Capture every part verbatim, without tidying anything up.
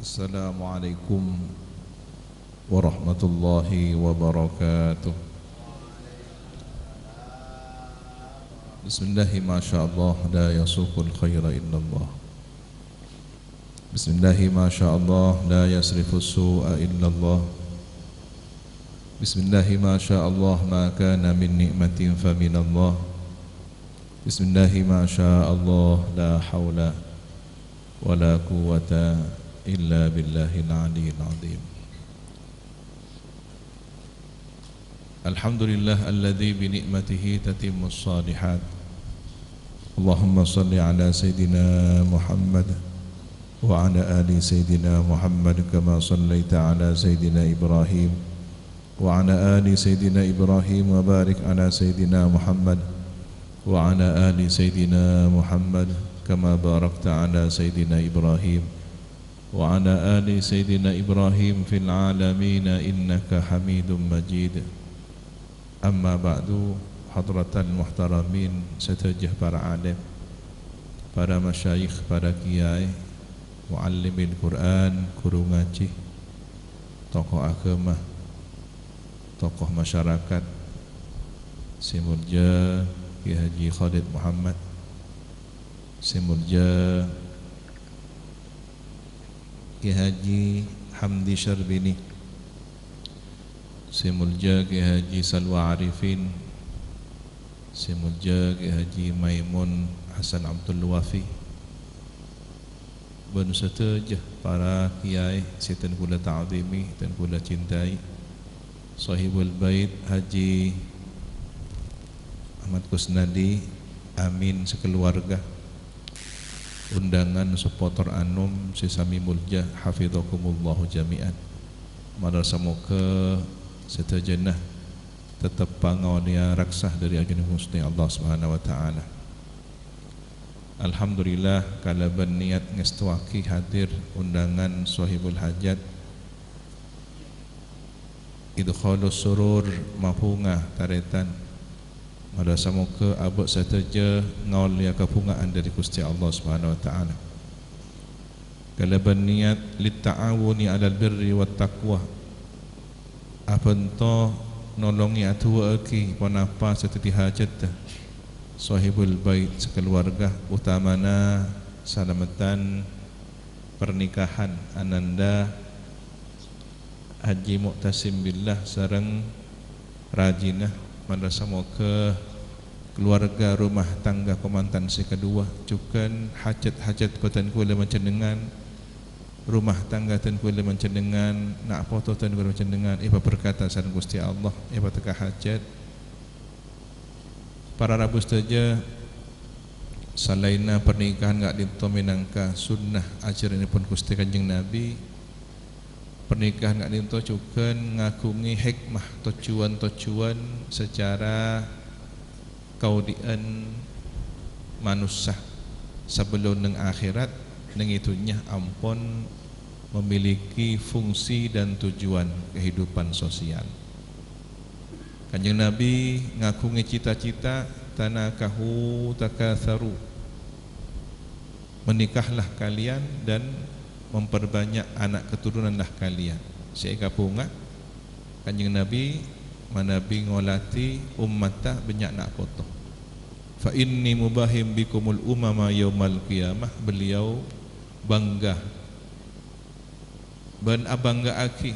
Assalamualaikum warahmatullahi wabarakatuh. بسم الله ما شاء الله لا يسوق الخير إلا الله. بسم الله ما شاء الله لا يصرف السوء إلا الله. بسم الله ما شاء الله ما كان من نعمة فمن الله. بسم الله ما شاء الله لا حول ولا قوة إلا بالله العلي العظيم. الحمد لله الذي بنعمته تتم الصالحات. اللهم صل على سيدنا محمد وعلى آل سيدنا محمد كما صليت على سيدنا إبراهيم وعلى آل سيدنا إبراهيم وبارك على سيدنا محمد وعلى آل سيدنا محمد كما باركت على سيدنا إبراهيم وعلى آل سيدنا إبراهيم في العالمين إنك حميد مجيد. أما بعد، حضرة المحترمين، sadhâjâ para alim, para masyayikh, para kiai, muallimil Qur'an, ghuru ngajhi, tokoh agama, tokoh masyarakat, sè molja Kiai Haji Khalid Muhammad, sè molja Kiai Haji Hamdi Syarbini, sè molja Kiai Haji Salwa Arifin, sè molja Kiai Haji Maimun Hasan Abdul Wafi, bân sadhâjâ para kiai sè dhân kaulâ ta'dhimi, dhân kaulâ cintai, Sohibul Bait Haji Ahmad Kusnadi, amin, sakaluwarga, undangan, suporter anom sè samè molja, hafidhakumullahu jami'an. Malar samoghâ sadhâjâna tettep pangaolèya raksa dhâri ajunanna Ghustè Allah Subhanahu wa Ta'ala. Alhamdulillah, kalabân niyat ngèstowaghi hadir undangan Sohibul Hajat, idkhalus surur, mabhunga tarètan. Malar samoghâ abâ' sadhâjâ ngaolèya kabhunga'an dhâri Ghustè Allah Subhanahu wa Ta'ala. Kalabân niyat, "Lit ta'awuni 'alal birri wat taqwa", abhânto nolongè adu'aaghi ponapa sè dhâddhi hajhâddhâ Sohibul Bait sakaluwarga, otamana salameddhân pernikahan ananda Haji Mu'tasim Billah sareng rajina. Malar samoghâ kaluwarga rumah tangga kamantan sè kaduwâ, jhughân hajhât-hajhât bhâdhân kaulâ panjhennengngan, rumah tangga dhân kaulâ panjhennengngan, na' poto dhân kaulâ panjhennengngan èpaberkata sareng Ghustè Allah, èpatekka hajhât. Para rabu sadhâjâ, salaènna pernikahan ka'dinto mènangka sunnah ajhârannèpon Ghustè Kanjeng Nabi, pernikahan ka'dinto jhughân ngaghungè hikmah, tojjhuwân-tojjhuwân sacara kaodi'ân manossa sabellunna neng akhèrat, neng è dhunnya ampon memiliki fungsi dan tujuan kehidupan sosial. Kanjeng Nabi ngaghungè cita-cita, "Tanakahu takatsaru." Menikahlah kalian dan memperbanyak anak keturunanlah kalian. Sè èkabhunga Kanjeng Nabi manabi ngolatè ommatta bânnya' na' poto. "Fa inni mubahim bikumul umama yaumal qiyamah." Beliau bangga bân abângga'aghi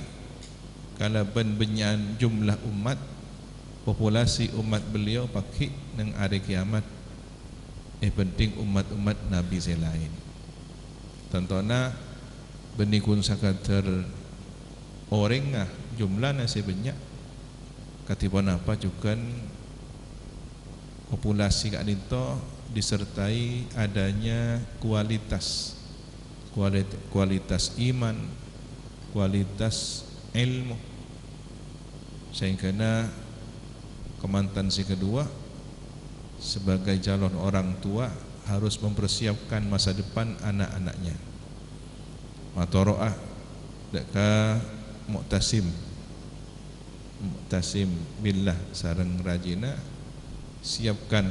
kalabân bânnya'an jumlah ommat, populasi ommat beliau pagghi' neng arè kiyamat èbhânḍhing ommat-ommat nabi sè laèn. Tantona bânnè ghun sakadar orèngnga, jumlana sè bânnya', kadhi ponapa jhughân populasi ka'ḍinto disertai adanya kualitas, kualit-, kualitas iman, kualitas èlmo. Saèngghâna kamantan sè kaduwâ, sebagai calon orang tua, harus mempersiapkan masa depan anak-anaknya. Matoro'a ḍâ' ka Mu'tasim, Mu'tasim Billah sareng rajina, siapkan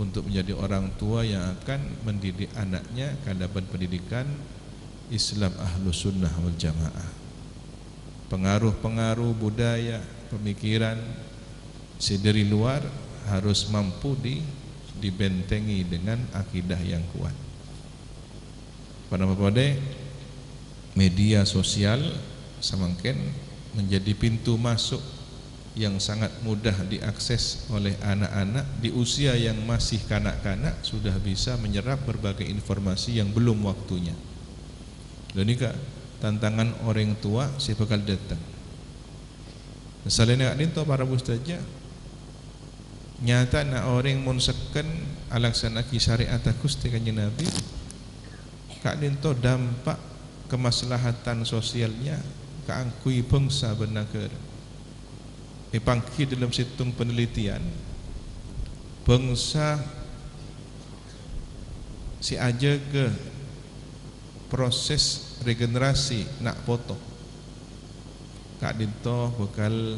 untuk menjadi orang tua yang akan mendidik anaknya kalabân pendidikan Islam Ahlus Sunnah wal Jamaah. Pengaruh-pengaruh budaya, pemikiran sè dari luar harus mampu di-, dibentengi dengan akidah yang kuat. Ponapa polè, media sosial samangkèn menjadi pintu masuk yang sangat mudah diakses oleh anak-anak di usia yang masih kanak-kanak, sudah bisa menyerap berbagai informasi yang belum waktunya. Lha nèka tantangan orèng towa sè bhâkal dâteng. Salèna ka'dinto, para rabu sadhâjâ, nyatana orèng mon sekken alaksana'aghi syariatta Ghustè Kanjeng Nabi, ka'dinto dampak kemaslahatan sosialnya kaangghuy bhângsa bân naghârâ. Èpangghi dâlem sèttong penelitian, bhângsa sè ajâgâ proses regenerasi na' poto ka'dinto bhâkal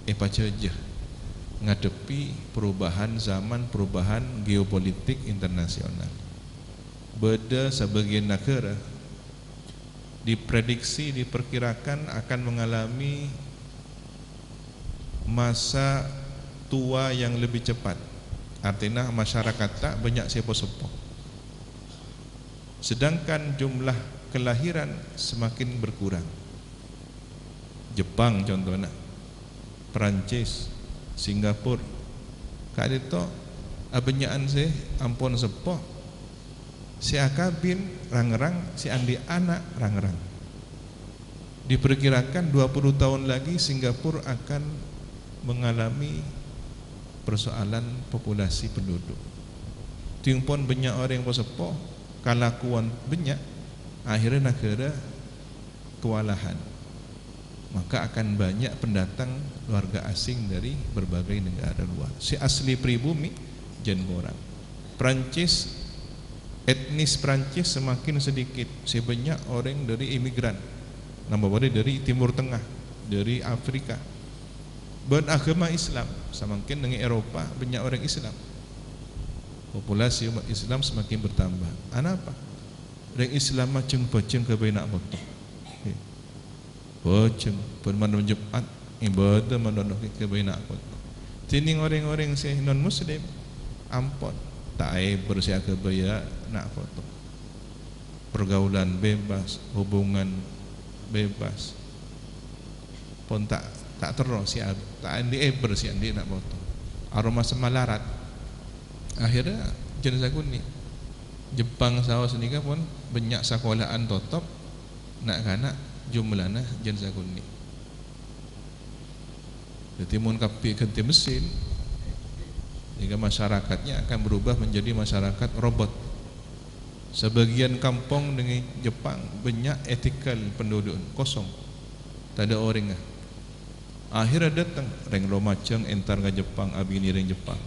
èpajhâjâ ngadhebbhi perubahan zaman, perubahan geopolitik internasional. Bâdâ sabâgiyân naghârâ diprediksi, diperkirakan akan mengalami masa tua yang lebih cepat. Artèna, masyarakatta bânnya' sè po-seppo. Sedangkan jumlah kelahiran semakin berkurang. Jepang, contona, Prancis, Singapura, ka'dinto abânnya'an sè ampon seppo, sè akabin rang-rang, sè andi' ana' rang-rang. Diperkirakan dua puluh tahun lagi Singapura akan mengalami persoalan populasi penduduk. Dhing pon bânnya' orèng po-seppo, kalakowan bânnya', akhirnya naghârâ kewalahan. Maka akan banyak pendatang warga asing dari berbagai negara luar. Sè asli pribumi jhân korang. Prancis, etnis Prancis semakin sedikit, sè bânnya' orèng dâri imigran, napa polè dâri Timur Tengah, dâri Afrika. Bân aghâma Islam, samangkèn neng Eropa bânnya' orèng Islam. Populasi umat Islam semakin bertambah. Anapa? Rèng Islam majâng-bâjâng ghâbây na' poto. Bâjâng, bân malem Jum'at, ibadah manono ghâbây na' poto. Dhinèng orèng-orèng sè non-muslim, ampon, ta' èbâr sè aghâbâyâ na' poto. Pergaulan bebas, hubungan bebas. Pon ta', ta' terro sè ab-, ta' andi' èbâr sè andi' na' poto. Aromasa malarat. Akhirnya, jhân sakonè'. Jepang saos nèka pon bânnya' sakola'an totop, na'-kana' jumlana jhân sakonè'. Dhâddhi, mon kabbhi èghântè mesin, nèka masyarakatnya akan berubah menjadi masyarakat robot. Sabâgiyân kampong neng Jepang bânnya' ètèngghâl penduduk, kosong, tadâ' orèngnga. Akhirnya dâteng rèng Lumajang, entar ka Jepang, abinè rèng Jepang.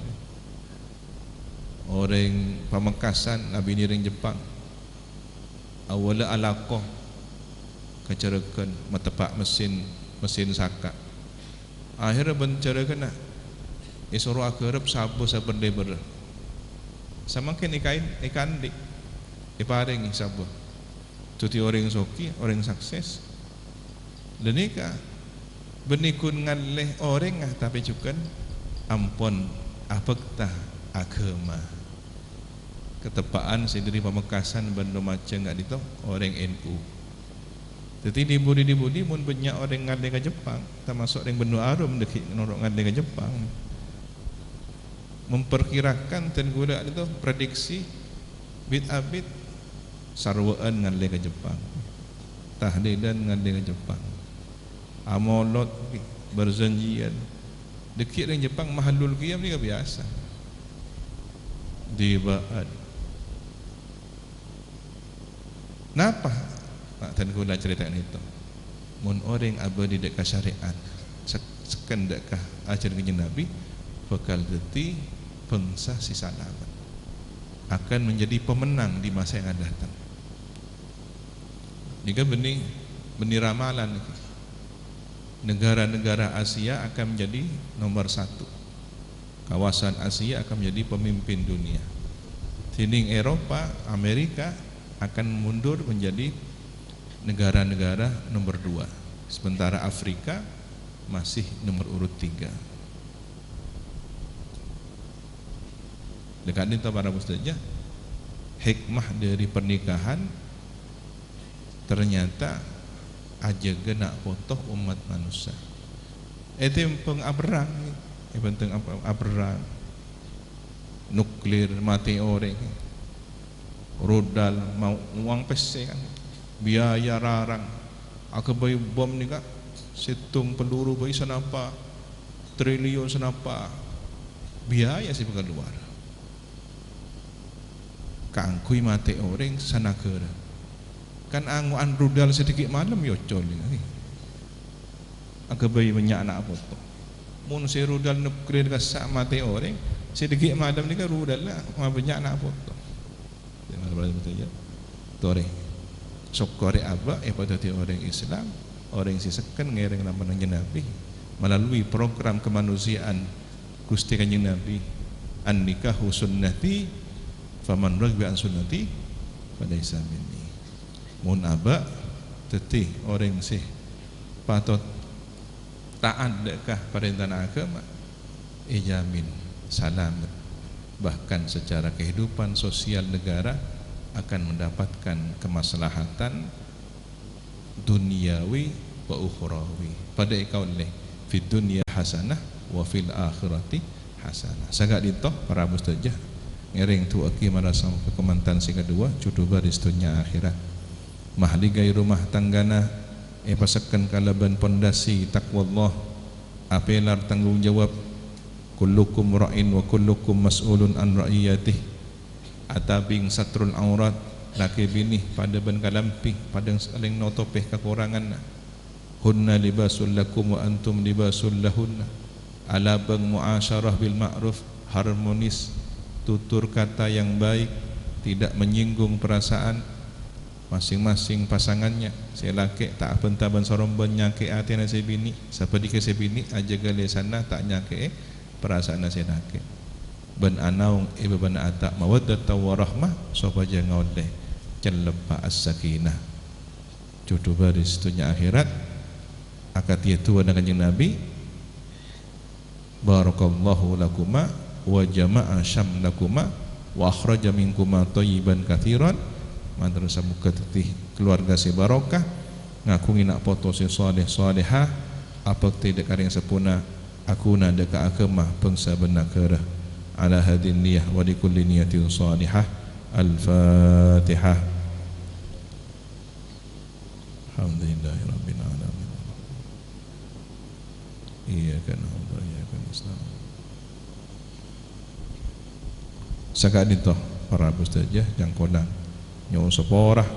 Orèng Pamekasan, abinè rèng Jepang. Awwâllâ alako ka Jhârâghân, mateppa' mesin, mesin saka. Akhirnya bân Jhârâghânna èsoro aghârâp sabâ sabân lèbârrâ. Samangkèn èkaèn-, èkaandi', èparèngè sabâ. Dhâddhi orèng soghi, orèng sukses. Lha nèka, bânnè ghun ngallè orèngnga, tapè jhughân ampon abhâkta aghâma. Kateppa'an sè dâri Pamekasan bân Lumajang ka'dinto orèng N U. Dhâddhi, dhi-budhi-dhi-budhi mon bânnya' orèng ngallè ka Jepang, tamaso' rèng Bendua Arum dhâggi' noro' ngallè ka Jepang. Memperkirakan, dhân kaulâ ka'dinto prediksi bit-abit sarwa'an ngallè ka Jepang. Tahlilan ngallè ka Jepang. Amolot, berzanjian. Dhâggi' rèng Jepang mahallul qiyam nèka biyasa. Dibâ'ân. Napa? Nah, dhân kaulâ carèta ka'dinto. Mon orèng abâli dâ' ka syarè'at, sek-, sekken dâ' ka ajhârân Kanjeng Nabi, bhâkal dhâddhi bhângsa sè salamet. Akan menjadi pemenang di masa yang akan datang. Nèka bânnè, bânnè ramalan nèka. Negara-negara Asia akan menjadi nomor satu. Kawasan Asia akan menjadi pemimpin dunia. Dhinèng Eropa, Amerika, akan mundur menjadi negara-negara nomor dua, sementara Afrika masih nomor urut tiga. Dâ' ka'dinto para mustajab, hikmah dari pernikahan ternyata ajâgâ na' poto ommat manossa. Ètèmbhâng aperrang, èbhânteng ap-, aperrang, nuklir, matè orèng, rudal, mau uang pèssè kan, biaya rarang, aghâbây bom nèka, sèttong peluru bhâi sanapa, triliun sanapa, biaya sè bhâkal kalowar. Kaangghuy matè orèng sanagârâ. Kan ango'an rudal sè dâggi' malem, ya, ocol, ya. Aghâbây bânnya' na' poto. Mon sè rudal nuklir kassa' matè orèng, sè dâggi' malem nèka rudalla mabânnya' na' poto. Torè. Sokkorè abâ' èpadhâddhi orèng Islam, orèng sè sekken ngèrèng lampana Kanjeng Nabi, melalui program kemanusiaan Ghustè Kanjeng Nabi, "An-nikahu sunnati, faman raghiba an sunnati, falaisa minni." Mon abâ' dhâddhi orèng sè patot ta'at dâ' ka parèntana aghâma, èjamin salamet. Bahkan secara kehidupan sosial negara akan mendapatkan kemaslahatan dunyawi wa ukhrawi. Padâ èkaollè, "Fid dunya hasanah wa fil akhirati hasanah." Saka'dinto, para mustajab, ngèrèng du'aaghi marasa kamantan sè kaduwâ, jhudhu bâris dhunnya akhèrat. Mahligâi rumah tanggana èpasekken kalabân pondasi taqwallah, apèlar tanggung jawab, "Kullukum ra'in wa kullukum mas'ulun an ra'iyatih." Atabing satrul aurat, lakè binè padâ bân kalambhi, padâ salèng notobhi kakoranganna. "Hunna libasul lakum wa antum libasul lahunna." Alabâng mu'asyarah bil ma'ruf, harmonis, tutur kata yang baik, tidak menyinggung perasaan masing-masing pasangannya. Sè lakè' ta' abhânta bân sarombân nyakè'è atèna sè binè', sabhâligghâ sè binè' ajâgâ lèsanna ta' nyakè'è parasaanna sè lakè'. Bân anaong è bâbâna ata' mawaddatan warahmah sopajâ ngaollè cellebbhâ as-sakinah. Jhudhu bâris dhunnya akhèrat, akadhi du'âna Kanjeng Nabi, "Barakallahu lakuma wa jama'a syamlakuma wa akhraja minkuma thayyiban katsiran." Mator samoghâ dhâddhi kaluwarga sè barokah, ngaghungè na' poto sè saleh salehah, abhâktè dâ' ka rèng seppona, aghuna dâ' ka aghâma bhângsa bân naghârâ. Ala hadhin niyah wa li kulli niyatin salihah. Al-Fatihah. Alhamdulillahirabbil alamin. Iyyaka na'budu wa iyyaka nasta'in. Saka'dinto para mustajab, cangkolang nyo'on sapora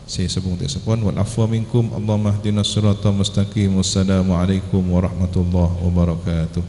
sè sabhunte' sampon, wal afwa minkum. Allahumma ihdinas siratal mustaqim. Wassalamualaikum warahmatullahi wabarakatuh.